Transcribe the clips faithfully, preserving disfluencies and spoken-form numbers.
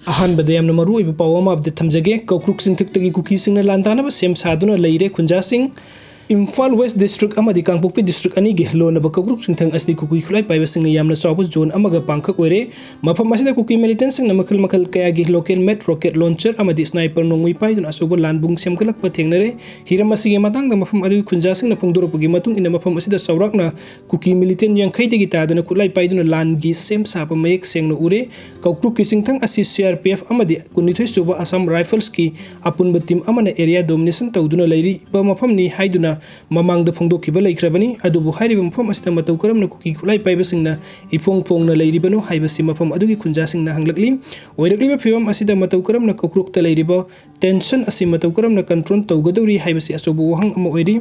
ꯑꯍꯥꯟꯕꯗ ꯌꯥꯝꯅ ꯃꯔꯨ ꯑꯣꯏꯕ ꯄꯥꯎ ꯑꯃ update ꯊꯝꯖꯒꯦ꯫ ꯀꯧꯀ꯭ꯔꯨꯛ ꯆꯤꯡꯊꯛꯇꯒꯤ ꯀꯨꯀꯤꯁꯤꯡꯅ ꯂꯥꯟ ꯇꯥꯅꯕ ꯁꯦꯝ ꯁꯥꯗꯨꯅ ꯂꯩꯔꯦ꯫ ꯈꯨꯟꯖꯥꯁꯤꯡ, ꯏꯝꯐꯥꯜ ꯋꯦꯁ ꯗꯤꯁꯇ꯭ꯔꯤꯛ ꯑꯃꯗꯤ ꯀꯥꯡꯄꯣꯛꯄꯤ ꯗꯤꯁꯇ꯭ꯔꯤꯛ ꯑꯅꯤꯒꯤ ꯂꯣꯟꯅꯕ ꯀꯧꯀ꯭ꯔꯨꯛ ꯆꯤꯡꯊꯪ ꯑꯁꯤꯗꯤ ꯀꯨꯀꯤ ꯈꯨꯠꯂꯥꯏ ꯄꯥꯏꯕꯁꯤꯡꯅ ꯌꯥꯝꯅ ꯆꯥꯎꯕ zone ꯑꯃꯒ ꯄꯥꯡꯈꯛ ꯑꯣꯏꯔꯦ꯫ ꯃꯐꯝ ꯑꯁꯤꯗ ꯀꯨꯀꯤ militantꯁꯤꯡꯅ ꯃꯈꯜ ꯃꯈꯜ ꯀꯌꯥꯒꯤ local made rocket launcher ꯑꯃꯗꯤ sniper ꯅꯣꯡꯃꯩ ꯄꯥꯏꯗꯨꯅ ꯑꯆꯧꯕ ꯂꯥꯟꯕꯨꯡ ꯁꯦꯝꯒꯠꯂꯛꯄ ꯊꯦꯡꯅꯔꯦ꯫ ꯍꯤꯔꯝ ꯑꯁꯤꯒꯤ ꯃꯇꯥꯡꯗ ꯃꯐꯝ ꯑꯗꯨꯒꯤ ꯈꯨꯟꯖꯥꯁꯤꯡꯅ ꯐꯣꯡꯗꯣꯔꯛꯄꯒꯤ ꯃꯇꯨꯡ ꯏꯟꯅ, ꯃꯐꯝ ꯑꯁꯤꯗ ꯆꯥꯎꯔꯥꯛꯅ ꯀꯨꯀꯤ militant ꯌꯥꯡꯈꯩꯗꯒꯤ ꯇꯥꯗꯅ ꯈꯨꯠꯂꯥꯏ ꯄꯥꯏꯗꯨꯅ ꯂꯥꯟꯒꯤ ꯁꯦꯝ ꯁꯥꯕ ꯃꯌꯦꯛ ꯁꯦꯡꯅ ꯎꯔꯦ꯫ ꯀꯧꯀ꯭ꯔꯨꯛꯀꯤ ꯆꯤꯡꯊꯪ ꯑꯁꯤ CRPF ꯑꯃꯗꯤ ꯀꯨꯟꯅꯤꯊꯣꯏ ꯁꯨꯕ Assam Riflesꯀꯤ ꯑꯄꯨꯟꯕ team ꯑꯃꯅ area domination ꯇꯧꯗꯨꯅ ꯂꯩꯔꯤꯕ ꯃꯐꯝꯅꯤ ꯍꯥꯏꯗꯨꯅ ꯃꯃꯥꯡꯗ ꯐꯣꯡꯗꯣꯛꯈꯤꯕ ꯂꯩꯈ꯭ꯔꯕꯅꯤ꯫ ꯑꯗꯨꯕꯨ ꯍꯥꯏꯔꯤꯕ ꯃꯐꯝ ꯑꯁꯤꯗ ꯃꯇꯧ ꯀꯔꯝꯅ ꯀꯨꯀꯤ ꯈꯨꯠꯂꯥꯏ ꯄꯥꯏꯕꯁꯤꯡꯅ ꯏꯐꯣꯡ ꯐꯣꯡꯅ ꯂꯩꯔꯤꯕꯅꯣ ꯍꯥꯏꯕꯁꯤ ꯃꯐꯝ ꯑꯗꯨꯒꯤ ꯈꯨꯟꯖꯥꯁꯤꯡꯅ ꯍꯪꯂꯛꯂꯤ꯫ ꯑꯣꯏꯔꯛꯂꯤꯕ ꯐꯤꯕꯝ ꯑꯁꯤꯗ ꯃꯇꯧ ꯀꯔꯝꯅ ꯀꯧꯀ꯭ꯔꯨꯛꯇ ꯂꯩꯔꯤꯕ tension ꯑꯁꯤ ꯃꯇꯧ ꯀꯔꯝꯅ control ꯇꯧꯒꯗꯧꯔꯤ ꯍꯥꯏꯕꯁꯤ ꯑꯆꯧꯕ ꯋꯥꯍꯪ ꯑꯃ ꯑꯣꯏꯔꯤ꯫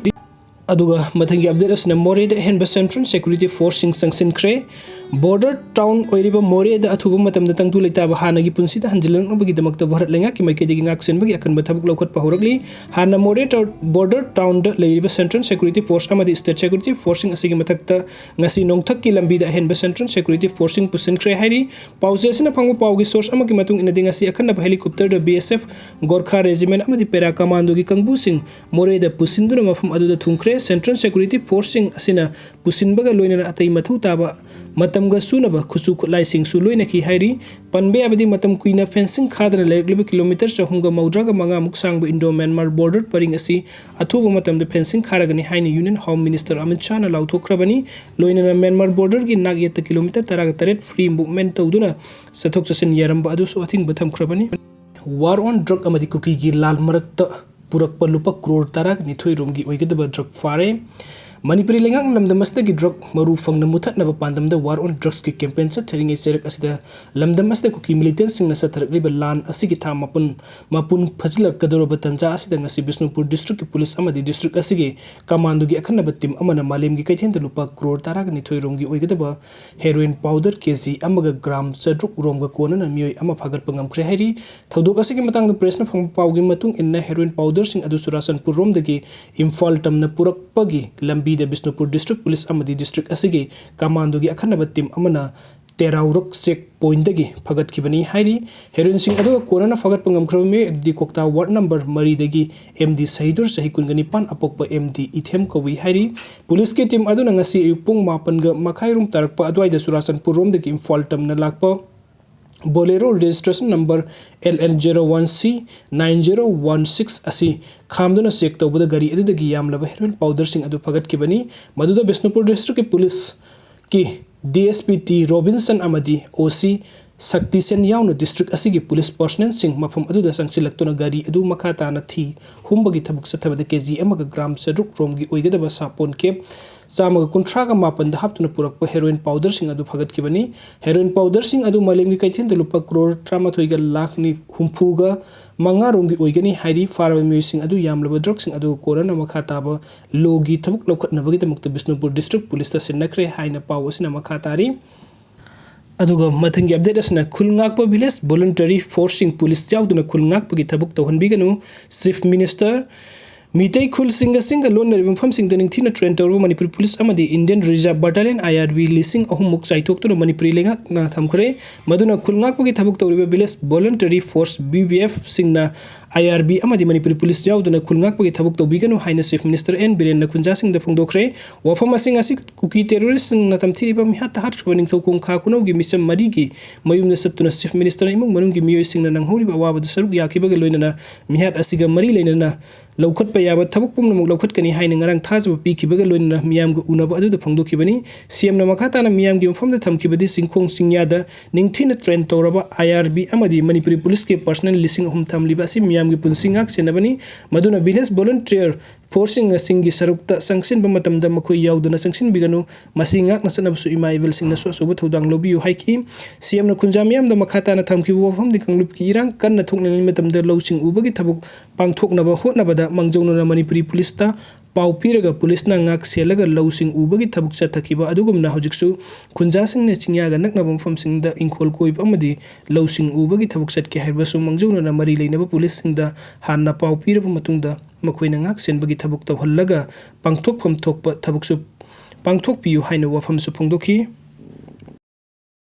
ꯑꯗꯨꯒ ꯃꯊꯪꯒꯤ update ꯑꯁꯤꯅ ꯃꯣꯔꯦꯗ ꯑꯍꯦꯟꯕ central security forceꯁꯤꯡ ꯆꯪꯁꯤꯟꯈ꯭ꯔꯦ꯫ Border town ꯑꯣꯏꯔꯤꯕ ꯃꯣꯔꯦꯗ ꯑꯊꯨꯕ ꯃꯇꯝꯗ ꯇꯪꯗꯨ ꯂꯩꯇꯥꯕ ꯍꯥꯟꯅꯒꯤ ꯄꯨꯟꯁꯤꯗ ꯍꯟꯖꯤꯜꯂꯛꯅꯕꯒꯤꯗꯃꯛꯇ ꯚꯥꯔꯠ ꯂꯩꯉꯥꯛꯀꯤ ꯃꯥꯏꯀꯩꯗꯒꯤ ꯉꯥꯛ ꯁꯦꯟꯕꯒꯤ ꯑꯀꯟꯕ ꯊꯕꯛ ꯂꯧꯈꯠꯄ ꯍꯧꯔꯛꯂꯤ꯫ ꯍꯥꯟꯅ ꯃꯣꯔꯦ ꯇꯥꯎ-, border townꯗ ꯂꯩꯔꯤꯕ central security force ꯑꯃꯗꯤ state security forceꯁꯤꯡ ꯑꯁꯤꯒꯤ ꯃꯊꯛꯇ ꯉꯁꯤ ꯅꯣꯡꯊꯛꯀꯤ ꯂꯝꯕꯤꯗ ꯑꯍꯦꯟꯕ central security forceꯁꯤꯡ ꯄꯨꯁꯤꯟꯈ꯭ꯔꯦ ꯍꯥꯏꯔꯤ꯫ ꯄꯥꯎꯆꯦ ꯑꯁꯤꯅ ꯐꯪꯕ ꯄꯥꯎꯒꯤ source ꯑꯃꯒꯤ ꯃꯇꯨꯡ ꯏꯟꯅꯗꯤ, ꯉꯁꯤ ꯑꯀꯟꯅꯕ helicopterꯗ BSF, Gorkha Regiment ꯑꯃꯗꯤ para commandoꯒꯤ ꯀꯥꯡꯕꯨꯁꯤꯡ ꯃꯣꯔꯦꯗ ꯄꯨꯁꯤꯟꯗꯨꯅ ꯃꯐꯝ ꯑꯗꯨꯗ ꯊꯨꯡꯈ꯭ꯔꯦ꯫ Central security forceꯁꯤꯡ ꯑꯁꯤꯅ ꯄꯨꯁꯤꯟꯕꯒ ꯂꯣꯏꯅꯅ ꯑꯇꯩ ꯃꯊꯧ ꯇꯥꯕ ꯃꯇꯝꯒ ꯆꯨꯅꯕ ꯈꯨꯠꯁꯨ ꯈꯨꯠꯂꯥꯏꯁꯤꯡꯁꯨ ꯂꯣꯏꯅꯈꯤ ꯍꯥꯏꯔꯤ꯫ ꯄꯟꯕ ꯌꯥꯕꯗꯤ, ꯃꯇꯝ ꯀꯨꯏꯅ fencing ꯈꯥꯗꯅ ꯂꯩꯔꯛꯂꯤꯕ kilometre ꯆꯍꯨꯝꯒ ꯃꯧꯗ꯭ꯔꯥꯒ ꯃꯉꯥꯃꯨꯛ ꯁꯥꯡꯕ Indo Myanmar border ꯄꯔꯤꯡ ꯑꯁꯤ ꯑꯊꯨꯕ ꯃꯇꯝꯗ fencing ꯈꯥꯔꯒꯅꯤ ꯍꯥꯏꯅ Union Home Minister ꯑꯃꯤꯠ ꯁꯥꯍꯅ ꯂꯥꯎꯊꯣꯛꯈ꯭ꯔꯕꯅꯤ꯫ ꯂꯣꯏꯅꯅ Myanmar borderꯒꯤ ꯅꯥꯛꯌꯦꯠꯇ kilometre ꯇꯔꯥꯒ ꯇꯔꯦꯠ free movement ꯇꯧꯗꯨꯅ ꯆꯠꯊꯣꯛ ꯆꯠꯁꯤꯟ ꯌꯥꯔꯝꯕ ꯑꯗꯨꯁꯨ ꯑꯊꯤꯡꯕ ꯊꯝꯈ꯭ꯔꯕꯅꯤ꯫ War on drug ꯑꯃꯗꯤ ꯀꯨꯀꯤꯒꯤ ꯂꯥꯟ ꯃꯔꯛꯇ ꯄꯨꯔꯛꯄ ꯂꯨꯄꯥ crore ꯇꯔꯥꯒ ꯅꯤꯊꯣꯏ ꯔꯣꯝꯒꯤ ꯑꯣꯏꯒꯗꯕ drug ꯐꯥꯔꯦ꯫ ꯃꯅꯤꯄꯨꯔꯤ ꯂꯩꯉꯥꯛꯅ ꯂꯝꯗꯝ ꯑꯁꯤꯗꯒꯤ drug ꯃꯔꯨ ꯐꯪꯅ ꯃꯨꯊꯠꯅꯕ ꯄꯥꯟꯗꯝꯗ War on Drugsꯀꯤ campaign ꯆꯠꯊꯔꯤꯉꯩ ꯆꯩꯔꯛ ꯑꯁꯤꯗ ꯂꯝꯗꯝ ꯑꯁꯤꯗ ꯀꯨꯀꯤ militantꯁꯤꯡꯅ ꯆꯠꯊꯔꯛꯂꯤꯕ ꯂꯥꯟ ꯑꯁꯤꯒꯤ ꯊꯥ ꯃꯥꯄꯟ ꯃꯄꯨꯟ ꯐꯥꯖꯤꯜꯂꯛꯀꯗꯧꯔꯕ ꯇꯥꯟꯖꯥ ꯑꯁꯤꯗ ꯉꯁꯤ ꯕꯤꯁꯅꯨꯄꯨꯔ districtꯀꯤ police ꯑꯃꯗꯤ district ꯑꯁꯤꯒꯤ commandoꯒꯤ ꯑꯈꯟꯅꯕ team ꯑꯃꯅ ꯃꯥꯂꯦꯝꯒꯤ ꯀꯩꯊꯦꯜꯗ ꯂꯨꯄꯥ crore ꯇꯔꯥꯒ ꯅꯤꯊꯣꯏ ꯔꯣꯝꯒꯤ ꯑꯣꯏꯒꯗꯕ heroin powder KG ꯑꯃꯒ gram ꯆꯥꯇ꯭ꯔꯨꯛ ꯔꯣꯝꯒ ꯀꯣꯟꯅꯅ ꯃꯤꯑꯣꯏ ꯑꯃ ꯐꯥꯒꯠꯄ ꯉꯝꯈ꯭ꯔꯦ ꯍꯥꯏꯔꯤ꯫ ꯊꯧꯗꯣꯛ ꯑꯁꯤꯒꯤ ꯃꯇꯥꯡꯗ pressꯅ ꯐꯪꯕ ꯄꯥꯎꯒꯤ ꯃꯇꯨꯡ ꯏꯟꯅ, heroin powderꯁꯤꯡ ꯑꯗꯨ ꯆꯨꯔꯥꯆꯥꯟꯄꯨꯔ ꯔꯣꯝꯗꯒꯤ ꯏꯝꯐꯥꯜ ꯇꯝꯅ ꯄꯨꯔꯛꯄꯒꯤ ꯂꯝꯕꯤꯗ ꯕꯤꯁꯅꯨꯄꯨꯔ district police ꯑꯃꯗꯤ district ꯑꯁꯤꯒꯤ commandoꯒꯤ ꯑꯈꯟꯅꯕ team ꯑꯃꯅ ꯇꯦꯔꯥꯎꯔꯛ check pointꯗꯒꯤ ꯐꯒꯠꯈꯤꯕꯅꯤ ꯍꯥꯏꯔꯤ꯫ Heroinꯁꯤꯡ ꯑꯗꯨꯒ ꯀꯣꯟꯅꯅ ꯐꯒꯠꯄ ꯉꯝꯈ꯭ꯔꯕ ꯃꯤꯑꯣꯏ ꯑꯗꯨꯗꯤ ꯀ꯭ꯋꯥꯛꯇꯥ ward number ꯃꯔꯤꯗꯒꯤ ꯑꯦꯝ ꯗꯤ ꯁꯍꯤꯗꯨꯔ, ꯆꯍꯤ ꯀꯨꯟꯒ ꯅꯤꯄꯥꯟ, ꯑꯄꯣꯛꯄ ꯑꯦꯝ ꯗꯤ ꯏꯊꯦꯝ ꯀꯧꯏ ꯍꯥꯏꯔꯤ꯫ ꯄꯨꯂꯤꯁꯀꯤ team ꯑꯗꯨꯅ ꯉꯁꯤ ꯑꯌꯨꯛ ꯄꯨꯡ ꯃꯥꯄꯟꯒ ꯃꯈꯥꯏ ꯔꯣꯝ ꯇꯥꯔꯛꯄ ꯑꯗꯨꯋꯥꯏꯗ ꯆꯨꯔꯥꯆꯥꯟꯄꯨꯔ ꯔꯣꯝꯗꯒꯤ ꯏꯝꯐꯥꯜ ꯇꯝꯅ ꯂꯥꯛꯄ Bolero registration number L N zero one C nine zero one six ꯑꯁꯤ ꯈꯥꯝꯗꯨꯅ check ꯇꯧꯕꯗ ꯒꯥꯔꯤ ꯑꯗꯨꯗꯒꯤ ꯌꯥꯝꯂꯕ heroin powderꯁꯤꯡ ꯑꯗꯨ ꯐꯒꯠꯈꯤꯕꯅꯤ꯫ ꯃꯗꯨꯗ ꯕꯤꯁꯅꯨꯄꯨꯔ districtꯀꯤ ꯄꯨꯂꯤꯁꯀꯤ D S P T Robinson ꯑꯃꯗꯤ O C ꯁꯛꯇꯤꯁꯦꯟ ꯌꯥꯎꯅ district ꯑꯁꯤꯒꯤ ꯄꯨꯂꯤꯁ personnelꯁꯤꯡ ꯃꯐꯝ ꯑꯗꯨꯗ ꯆꯪꯁꯤꯜꯂꯛꯇꯨꯅ ꯒꯥꯔꯤ ꯑꯗꯨ ꯃꯈꯥ ꯇꯥꯅ ꯊꯤ ꯍꯨꯝꯕꯒꯤ ꯊꯕꯛ ꯆꯠꯊꯕꯗ ꯀꯦ ꯖꯤ ꯑꯃꯒ ꯒ꯭ꯔꯥꯝ ꯆꯥꯇ꯭ꯔꯨꯛ ꯔꯣꯝꯒꯤ ꯑꯣꯏꯒꯗꯕ ꯁꯥꯄꯣꯟ cap ꯆꯥꯝꯃꯒ ꯀꯨꯟꯊ꯭ꯔꯥꯒ ꯃꯥꯄꯟꯗ ꯍꯥꯞꯇꯨꯅ ꯄꯨꯔꯛꯄ heroin powderꯁꯤꯡ ꯑꯗꯨ ꯐꯒꯠꯈꯤꯕꯅꯤ꯫ Heroin powderꯁꯤꯡ ꯑꯗꯨ ꯃꯥꯂꯦꯝꯒꯤ ꯀꯩꯊꯦꯜꯗ ꯂꯨꯄꯥ ꯀ꯭ꯔꯣꯔ ꯇꯔꯥꯃꯥꯊꯣꯏꯒ ꯂꯥꯈ ꯍꯨꯝꯐꯨꯒ ꯃꯉꯥ ꯔꯣꯝꯒꯤ ꯑꯣꯏꯒꯅꯤ ꯍꯥꯏꯔꯤ꯫ ꯐꯥꯔꯕ ꯃꯤꯑꯣꯏꯁꯤꯡ ꯑꯗꯨ ꯌꯥꯝꯂꯕ drugꯁꯤꯡ ꯑꯗꯨ ꯀꯣꯟꯅꯅ ꯃꯈꯥ ꯇꯥꯕ lawꯒꯤ ꯊꯕꯛ ꯂꯧꯈꯠꯅꯕꯒꯤꯗꯃꯛꯇ ꯕꯤꯁꯅꯨꯄꯨꯔ district ꯄꯨꯂꯤꯁꯇ ꯁꯤꯟꯅꯈ꯭ꯔꯦ ꯍꯥꯏꯅ ꯄꯥꯎ ꯑꯁꯤꯅ ꯃꯈꯥ ꯇꯥꯔꯤ꯫ ꯑꯗꯨꯒ ꯃꯊꯪꯒꯤ update ꯑꯁꯤꯅ ꯈꯨꯜ ꯉꯥꯛꯄ village voluntary forceꯁꯤꯡ ꯄꯨꯂꯤꯁ ꯌꯥꯎꯗꯅ ꯈꯨꯜ ꯉꯥꯛꯄꯒꯤ ꯊꯕꯛ ꯇꯧꯍꯟꯕꯤꯒꯅꯨ꯫ Chief Minister ꯃꯤꯇꯩ ꯈꯨꯜꯁꯤꯡꯒ ꯆꯤꯡꯒ ꯂꯣꯟꯅꯔꯤꯕ ꯃꯐꯝꯁꯤꯡꯗ ꯅꯤꯡꯊꯤꯅ train ꯇꯧꯔꯕ ꯃꯅꯤꯄꯨꯔꯤ ꯄꯨꯂꯤꯁ ꯑꯃꯗꯤ Indian Reserve Battalion, I R B, ꯂꯤꯁꯤꯡ ꯑꯍꯨꯝꯃꯨꯛ ꯆꯥꯏꯊꯣꯛꯇꯨꯅ ꯃꯅꯤꯄꯨꯔꯤ ꯂꯩꯉꯥꯛꯅ ꯊꯝꯈ꯭ꯔꯦ꯫ ꯃꯗꯨꯅ ꯈꯨꯜ ꯉꯥꯛꯄꯒꯤ ꯊꯕꯛ ꯇꯧꯔꯤꯕ village voluntary force, V V Fꯁꯤꯡꯅ I R B ꯑꯃꯗꯤ ꯃꯅꯤꯄꯨꯔꯤ ꯄꯨꯂꯤꯁ ꯌꯥꯎꯗꯅ ꯈꯨꯜ ꯉꯥꯛꯄꯒꯤ ꯊꯕꯛ ꯇꯧꯕꯤꯒꯅꯨ ꯍꯥꯏꯅ Chief Minister ꯑꯦꯟ ꯕꯤꯔꯦꯟꯅ ꯈꯨꯟꯖꯥꯁꯤꯡꯗ ꯐꯣꯡꯗꯣꯛꯈ꯭ꯔꯦ꯫ ꯋꯥꯐꯝꯁꯤꯡ ꯑꯁꯤ ꯀꯨꯀꯤ terroristꯁꯤꯡꯅ ꯇꯝꯊꯤꯔꯤꯕ ꯃꯤꯍꯥꯠꯇ ꯍꯥꯠꯈ꯭ꯔꯕ ꯅꯤꯡꯊꯧꯈꯣꯡ ꯈꯥ ꯈꯨꯅꯧꯒꯤ ꯃꯤꯆꯝ ꯃꯔꯤꯒꯤ ꯃꯌꯨꯝꯗ ꯆꯠꯇꯨꯅ Chief Ministerꯅ ꯏꯃꯨꯡ ꯃꯅꯨꯡꯒꯤ ꯃꯤꯑꯣꯏꯁꯤꯡꯅ ꯅꯪꯍꯧꯔꯤꯕ ꯑꯋꯥꯕꯗ ꯁꯔꯨꯛ ꯌꯥꯈꯤꯕꯒ ꯂꯣꯏꯅꯅ ꯃꯤꯍꯥꯠ ꯑꯁꯤꯒ ꯃꯔꯤ ꯂꯩꯅꯅ ꯂꯧꯈꯠꯄ ꯌꯥꯕ ꯊꯕꯛ ꯄꯨꯝꯅꯃꯛ ꯂꯧꯈꯠꯀꯅꯤ ꯍꯥꯏꯅ ꯉꯔꯥꯡ ꯊꯥꯖꯕ ꯄꯤꯈꯤꯕꯒ ꯂꯣꯏꯅꯅ ꯃꯤꯌꯥꯝꯒ ꯎꯅꯕ ꯑꯗꯨꯗ ꯐꯣꯡꯗꯣꯛꯈꯤꯕꯅꯤ꯫ C Mꯅ ꯃꯈꯥ ꯇꯥꯅ ꯃꯤꯌꯥꯝꯒꯤ ꯃꯐꯝꯗ ꯊꯝꯈꯤꯕꯗꯤ ꯆꯤꯡꯈꯣꯡ ꯆꯤꯡꯌꯥꯗ ꯅꯤꯡꯊꯤꯅ train ꯇꯧꯔꯕ I R B ꯑꯃꯗꯤ ꯃꯅꯤꯄꯨꯔꯤ ꯄꯨꯂꯤꯁꯀꯤ personnel ꯂꯤꯁꯤꯡ ꯑꯍꯨꯝ ꯊꯝꯂꯤꯕ ꯑꯁꯤ ꯃꯤꯌꯥꯝꯒꯤ ꯄꯨꯟꯁꯤ ꯉꯥꯛ ꯁꯦꯟꯅꯕꯅꯤ꯫ ꯃꯗꯨꯅ village volunteer forceꯁꯤꯡꯅ ꯆꯤꯡꯒꯤ ꯁꯔꯨꯛꯇ ꯆꯪꯁꯤꯟꯕ ꯃꯇꯝꯗ ꯃꯈꯣꯏ ꯌꯥꯎꯗꯅ ꯆꯪꯁꯤꯟꯕꯤꯒꯅꯨ꯫ ꯃꯁꯤ ꯉꯥꯛꯅ ꯆꯠꯅꯕꯁꯨ ꯏꯃꯥ ꯏꯕꯦꯜꯁꯤꯡꯅꯁꯨ ꯑꯆꯧꯕ ꯊꯧꯗꯥꯡ ꯂꯧꯕꯤꯌꯨ ꯍꯥꯏꯈꯤ꯫ C Mꯅ ꯈꯨꯟꯖꯥ ꯃꯤꯌꯥꯝꯗ ꯃꯈꯥ ꯇꯥꯅ ꯊꯝꯈꯤꯕ ꯋꯥꯐꯝꯗꯤ ꯀꯥꯡꯂꯨꯞꯀꯤ ꯏꯔꯥꯡ ꯀꯟꯅ ꯊꯣꯛꯂꯤꯉꯩ ꯃꯇꯝꯗ ꯂꯧꯁꯤꯡ ꯎꯕꯒꯤ ꯊꯕꯛ ꯄꯥꯡꯊꯣꯛꯅꯕ ꯍꯣꯠꯅꯕꯗ ꯃꯥꯡꯖꯧꯅꯅ ꯃꯅꯤꯄꯨꯔꯤ ꯄꯨꯂꯤꯁꯇ ꯄꯥꯎ ꯄꯤꯔꯒ ꯄꯨꯂꯤꯁꯅ ꯉꯥꯛ ꯁꯦꯜꯂꯒ ꯂꯧꯁꯤꯡ ꯎꯕꯒꯤ ꯊꯕꯛ ꯆꯠꯊꯈꯤꯕ ꯑꯗꯨꯒꯨꯝꯅ ꯍꯧꯖꯤꯛꯁꯨ ꯈꯨꯟꯖꯥꯁꯤꯡꯅ ꯆꯤꯡꯌꯥꯒ ꯅꯛꯅꯕ ꯃꯐꯝꯁꯤꯡꯗ ꯏꯪꯈꯣꯜ ꯀꯣꯏꯕ ꯑꯃꯗꯤ ꯂꯧꯁꯤꯡ ꯎꯕꯒꯤ ꯊꯕꯛ ꯆꯠꯀꯦ ꯍꯥꯏꯔꯕꯁꯨ ꯃꯥꯡꯖꯧꯅꯅ ꯃꯔꯤ ꯂꯩꯅꯕ ꯄꯨꯂꯤꯁꯁꯤꯡꯗ ꯍꯥꯟꯅ ꯄꯥꯎ ꯄꯤꯔꯕ ꯃꯇꯨꯡꯗ ꯃꯈꯣꯏꯅ ꯉꯥꯛ ꯁꯦꯟꯕꯒꯤ ꯊꯕꯛ ꯇꯧꯍꯜꯂꯒ ꯄꯥꯡꯊꯣꯛꯐꯝ ꯊꯣꯛꯄ ꯊꯕꯛꯁꯨ ꯄꯥꯡꯊꯣꯛꯄꯤꯌꯨ ꯍꯥꯏꯅ ꯋꯥꯐꯝꯁꯨ ꯐꯣꯡꯗꯣꯛꯈꯤ꯫